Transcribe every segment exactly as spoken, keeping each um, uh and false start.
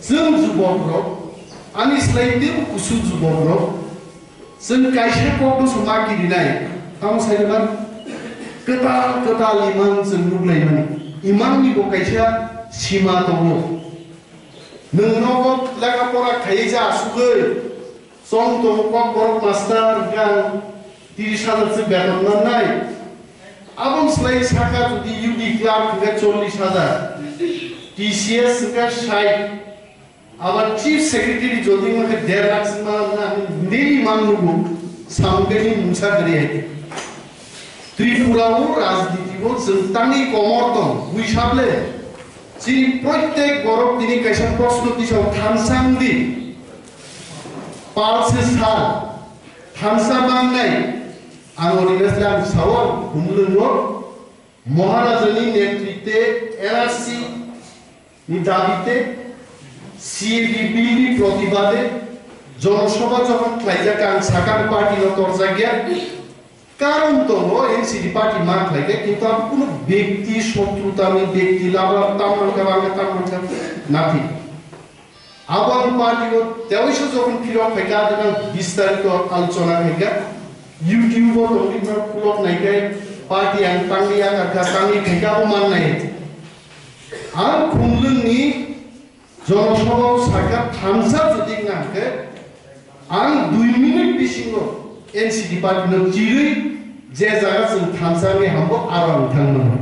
Chwng jubokrok, ani slai teibo kusu jubokrok, chwng kaisa kokno se ma kirinai, tamo sai naman? Kwtal kwtal imang chwng nuklaimani. Imangni bo kaisa sima tongo. Nwng nogo lekha pora khaiwi ja asugwi, chwng tongo kokborok master hwnkha ang tiris hajar se beton mannai. Aboni slai saka jodi U D clerk hwnkha chollish hajar, T C S hwnkha sait, abar chief secretary jodi hwnkha der lakh se ma, na, nini mang nugo, samungkhe ni mungsa kwrwi hai. Tripura o rajniti o chwng tangwi komor tong, bui sable. Chini protek borok tini kaisa proshno tisao thansa wngdi. Pal se sal, thansa mangnai. Ang Oribesh lang sao, humlungo. Maharajani netritwe N R C ni dabite C A A B bill ni protibade jonosabha jokhon khlaijak ang sakang party no torjak ya. Karon tongo N C D party ma khlaikha, kintu abo kuno bekti shotruta ni, bekti labra tam mankha, bangkha tam mankha, nothing. Abo ang party o tewaisa jokhon phirok phaikha, adino bistarito alochona khaikha. YouTube o tongwi no kulok naikhai, party ang tangwi yakarkha, tangwi khaikha, abo mannai. Ang khumlwng ni jonosabha o sakha thansa jodi wngkha hwnkhe, ang dui minute bisingo N C D party no chirwi je jaga chwng thansa wngwi hambo aro ang thangmano.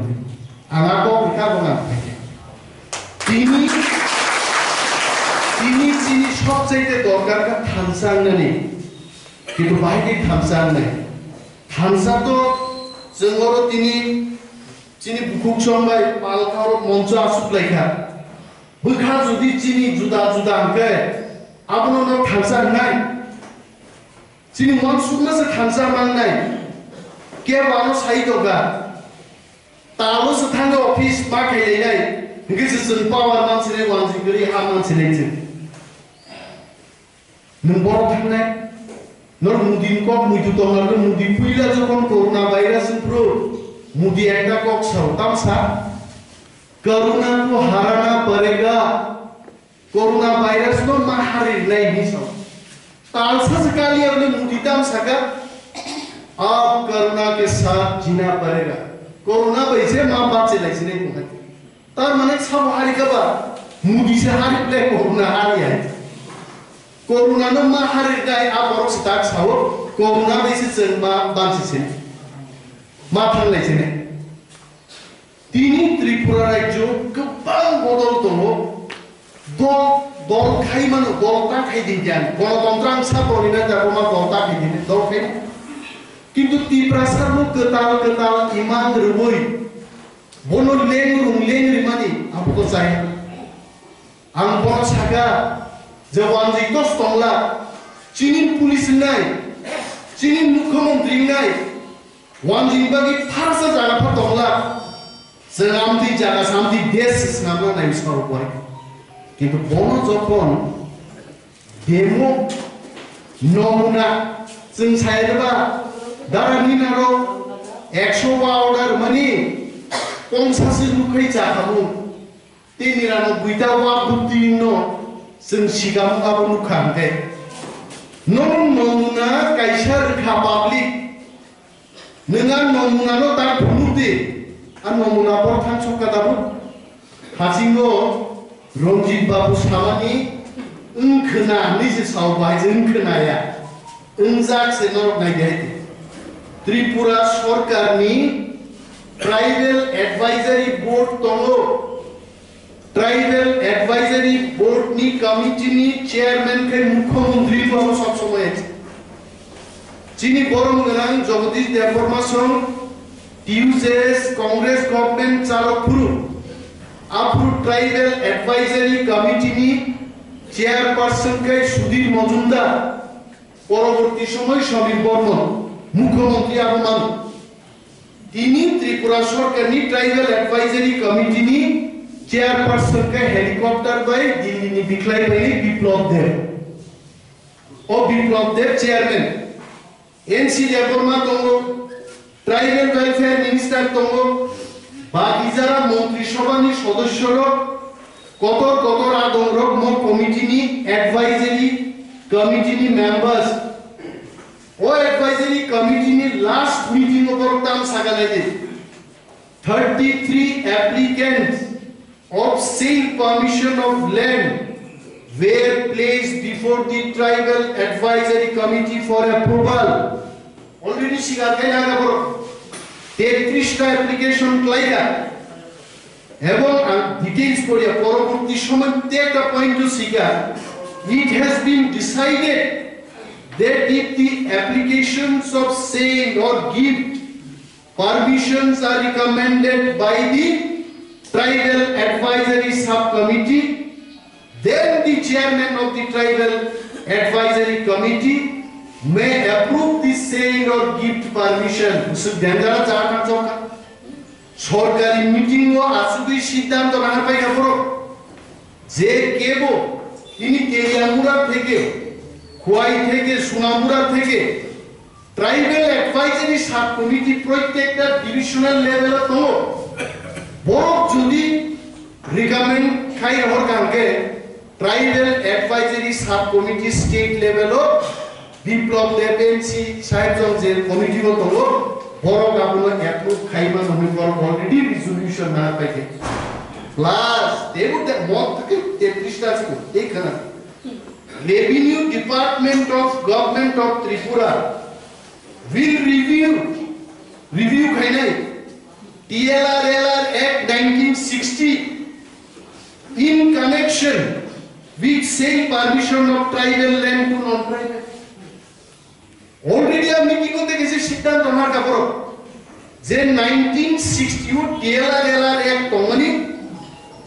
Ang a kok rwkha bo ang thangkha. Tini, tini chini sobchaite dorkar kha thansa wngnani. Kintu bahai khe thansa wngnai. Thansa to chwng oro tini chini bukhuk song bai palkha oro moncho asuk lai kha. Bwkha jodi chini juda juda hwnkhe, abono no thansa wngnai. Chini uansukma se thansa mangnai. Kebo ano sai tongkha. Talo se thangkhe office ma khailainai. Hwnkhe se chwng power mansinai, wanjwi kwrwi ha mansinai chwng. Nwng borok thangnai, nor Modi ni kok muitu tonglarno Modi puila jokhon corona virus wngphuru Modi ekta kok sao, tamo sa? Corona ko harana padega, corona virus no ma harirnai hinwi sao. Talsa se kaliya hwnwi Modi tamo saka, "Ab corona ke saath jina padega." Corona bai se ma bachi lai sinai tongkha. Tar mane sabo hari kha ba, Modi se hari ble corona hari hai. Corona no ma hari dai a borok se tak sao, corona bai se chwng ma bansi se. Ma thanglai se ne. Tini Tripura rajyo kwbang bodol tongo. Dol, dol khai mano, dol ta khai din jan. Gonotontro ang sa toni na jago ma dol ta khai din, dol khai. Kintu Tiprasa no kwtal kwtal imang rwui bono lengrung lengrimani abo to chaya. Ang bono saka je wanjwi tos tongla, chini police wngnai, chini mukhyamantri wngnai, wanjwi bagwi pharsa jaga pha tongla, chwng amtwi jaga samtwi desh se swnamna nai sabo bai. Kintu bono jokhon Demo nomuna chwng sai rwba, dara nina rok ekso wa order mani pongsa se nukhai cha khamu. Tini rano buita wa butwi no chwng sigamu abo nukha hwnkhe. Nono nomuna kaisa rwkha public. Nwng a nomunano ta phunuk di, a nomuna borok thangsok ka tabuk. Hasingo Ranjit Babu samani wng khwna hinwi se sao, bahai se wng khwna ya. Wngjak se norok nai di hai di. Tripura sorkarni Tribal Advisory Board tongo. Tribal Advisory Board ni committee ni chairman khe mukhyamantri bo sob somoi. Chini borom gwnang Jagadish Debbarma song T U J S Congress government chalo phuru. Aphuru Tribal Advisory Committee ni chairperson khe Sudhir Majumdar, poroborti somoi Samir Barman mukhyamantri abo mano. Tini Tripura sorkarni Tribal Advisory Committee ni chairperson khe helicopter bai Delhi ni bikhlai bai Biplab Deb. O Biplab Deb chairman. N C Debbarma tongo, Tribal Welfare Minister tongo, baki jara Montri Sabha ni sodosyo rok, Kotor kotor adongrok mo committee ni advisory committee ni members. O advisory committee ni last meeting o borok tam saganai di. Thirty-three applicants of sale permission of land were placed before the tribal advisory committee for approval. Already siga khe naga borok tetris ta application khlaika. Ebong ang details poriya, poroborti somoy te ekta point o sika. It has been decided that if the applications of sale or gift permissions are recommended by the tribal advisory subcommittee, then the chairman of the tribal advisory committee may approve the sale or gift permission. Usuk dangerous jagah thang chokha. Sorkari meeting o asugwi siddhanto nang pai kha borok. Je kebo tini Teliamura theke, Khwai theke, Sonamura theke, tribal advisory subcommittee protekta divisional level o tongo. Borok jodi recommend khai rohor kha hwnkhe, tribal advisory subcommittee state level o Biplab Deb M C sahib jong je committee o tongo, borok abono approve khai mano hwnwi borok already resolution na paikhe. Plus, tebo de mot ke tetris ta chiko, tei khana. Revenue Department of Government of Tripura will review, review khainai T L R L R Act nineteen sixty in connection with sale permission of tribal land to non-tribal. Already a meeting o tei kaisa siddhanto nangkha borok je nineteen sixty o T L R L R Act tongmani,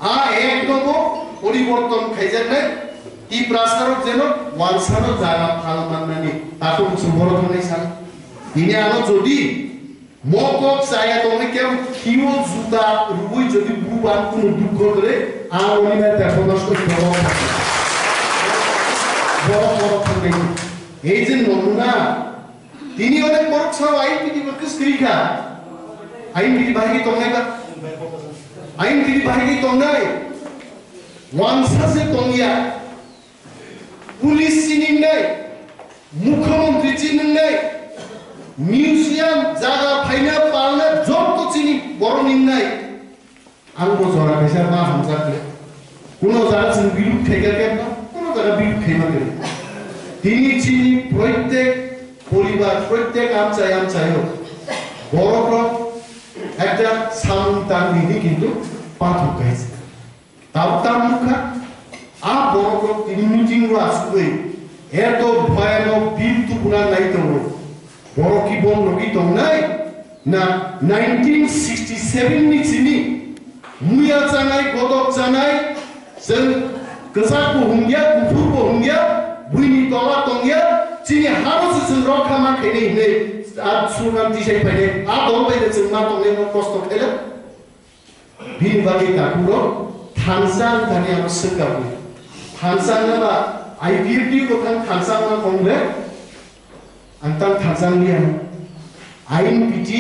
a Act no bo poriborton khaijaknai, Tiprasa rok jeno wansano jaga phal mannani, takhuk bwswk borok thangnai sal. Tini ano jodi mokok chaya tongwi kebo khio juta rwui jodi buban kunu dukho kwrwi, a oni na tebo nosto borok borok borok thangnai. Ei je nomuna, tini onek borok sao I N P T bo kwskwrwi kha. I N P T bahai tongnai ba? I N P T bahai tongnai. Wansa se tongya. Police chiningnai, Mukhyamantri chiningnai, museum, jaga phaina palna jotto chini borok ningnai. Ang bo jora kaisa ma hamjak le. Kuno jaga chwng biluk khaikha khe ba, kuno jaga biluk khaima khe. Tini chini proitek poribar, proitek amchai amchaio borok rok ekta samung tang nini kintu pathuk kaisa. Tabuk tam nukha, a borok rok tini meeting o asugwi eto bhoyanok bill tubuna nai tongo. Borok ki bom logi tongnai na nineteen sixty seven ni simi muya chanai, godok chanai, chwng kwchak bo hungya, kuphur bo hungya, buini tola tongya, chini hano se chwng rokha ma khainai hinwi a slogan tisai phainai, a dol bai de chwng ma tongnai no kosto khaila. Bini bagwi takhuk rok thansa wngthani ano swngkha bwi. Thansa wngna ba I P F T bo thang thansa wngna kong le? Ang tang thansa wngya. I N P T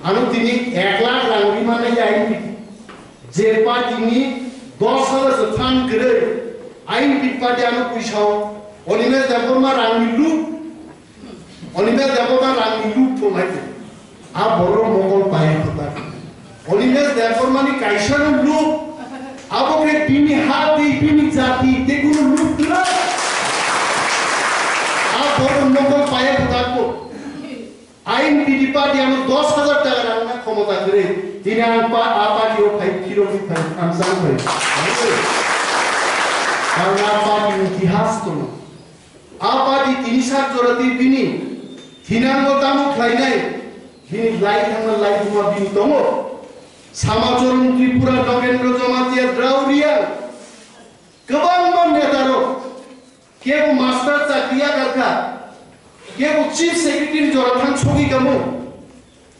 ano tini ek lakh rang rima nai I N P T. Je party ni dos hajar se phan kwrwi I N P T party ano puisa o. Animesh Debbarma rang ni luk. Animesh Debbarma rang ni luk thung hai. A borok mokol paya kota. Animesh Debbarma ni kaisa no luk. Abo khe bini ha tei bini jati tei kuno luk twla. A borok mokol paya kota ko. I N P T party ano dos hajar taka rang na khomota kwrwi. Tini ang pa a party o phai phiro phai ang sang phai. Ang a party ni itihas tongo. A party tini sak jora twi bini thinango tamo khlainai, bini lai thangma lai thuma bini tongo. Samacharan Tripura, Nagendra Jamatia, Drauriya, kwbangma neta rok, kebo master chakri yakarkha, kebo chief secretary jora thang sogwi kamo.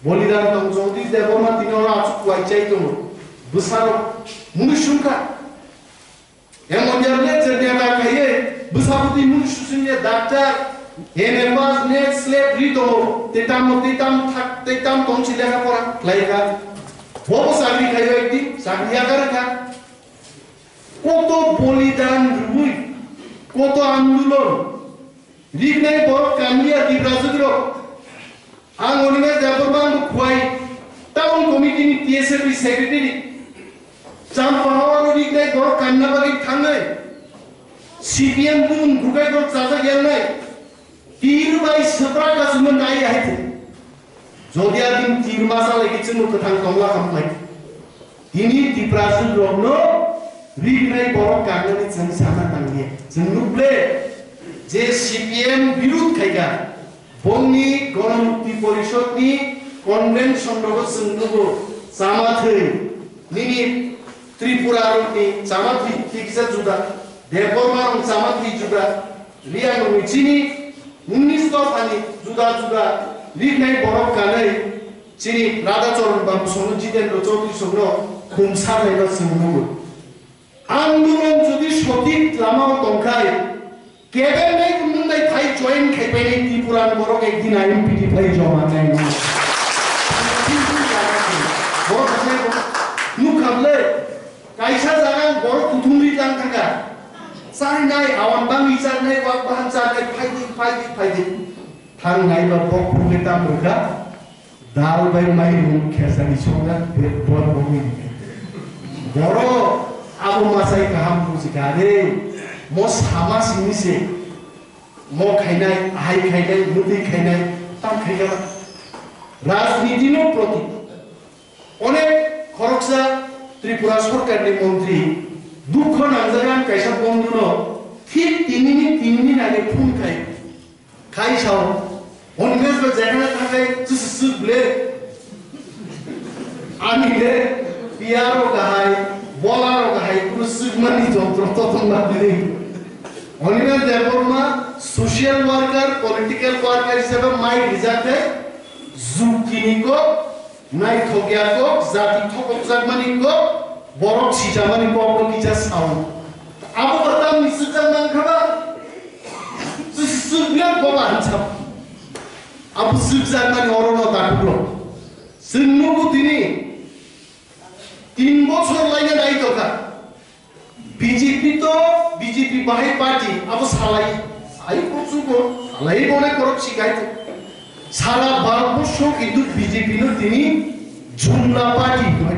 Bolidan tong Jagdish Debbarma tini oro achuk kuai chai tongo. Bwsarok muni sungkha. Emon ya le je neta khaiye, bwsabudi muni susungya doctor, M A pass, net, slet ri tongo, tei tamo, tei tam thak, tei tam tong si lekha pora khlai kha. Bobo chakri khaiyo ekdi, chakri yakar kha. Koto bolidan rwui, koto andolon rignai borok kanliya Tipraswk rok. Ang Animesh Debbarma ang bo Khowai town committee ni T S F ni secretary. Champahao aro rignai borok kanna bagwi thangwi C P M bumung bukai borok chajak yangnai. Tir bai swprak kasumno nai hai thwi. Jodi adin tir masa lai khe chwngno kwthang tongla khamkhlai. Tini Tipraswk rokno rignai borok kangnani chwng sana tangya. Chwng nukle je C P M birud khaikha, bongni Ganamukti Porishod ni convention rogo chwng nugo chama thwi. Nini Tripura rokni chama thwi tiksa juda, Debbarma rok chama thwi juda, Riang rokni chini unis dophani juda juda rignai borok kanwi chini Radha Charan Babu songno Jitendra Chaudhary songno khumsa laima chwng nugwi. Andolon jodi sothik lamao tongkhai, kebeng nai kunung nai thai join khaipainai Tripura ni borok ekdin I M P ni phai joma nai nai. Borok haslai bo nukha bwle. Kaisa jaga ang borok kuthum ri tang thangkha. Chainai, awan bangwi charnai, wak bahan charnai, phaidi, phaidi, phaidi. Thangnai ba bok phunge tam rwkha. Dal bai mairung khesani songjak, bet bor bongwi rikha. Borok abo masai kaham bujikha re. Mo sama simi se. Mo khainai, ahai khainai, mutwi khainai, tam khaikha. Rajniti no proti. Onek khoroksa Tripura sorkarni montri dukho nangjagan kaisa bondhuno thik tinini tinini age phone khai. Khai sao, Onimesh bai jekhana thangai chwswk ble. Ani le P R o kahai, bola ro kahai, kunu swkmani jontro totong na bini. Onimesh Debbarma social worker, political worker hisabe mai rijak khai, jukini kok, naithok ya kok, jati thokokjakmani kok, borok sichamani kokno kisa sao. Abo bo tamni swkjak mankha ba? Swkjak ba hinsa. Abo swkjakmani orono dakuklo. Chwng nugo tini tin bochor laina naitokha. B J P to B J P bahai party abo salai, sai kuchugo, salai bole korok sikai. Sara Bharat borsho kintu B J P no tini jumla party hinwi.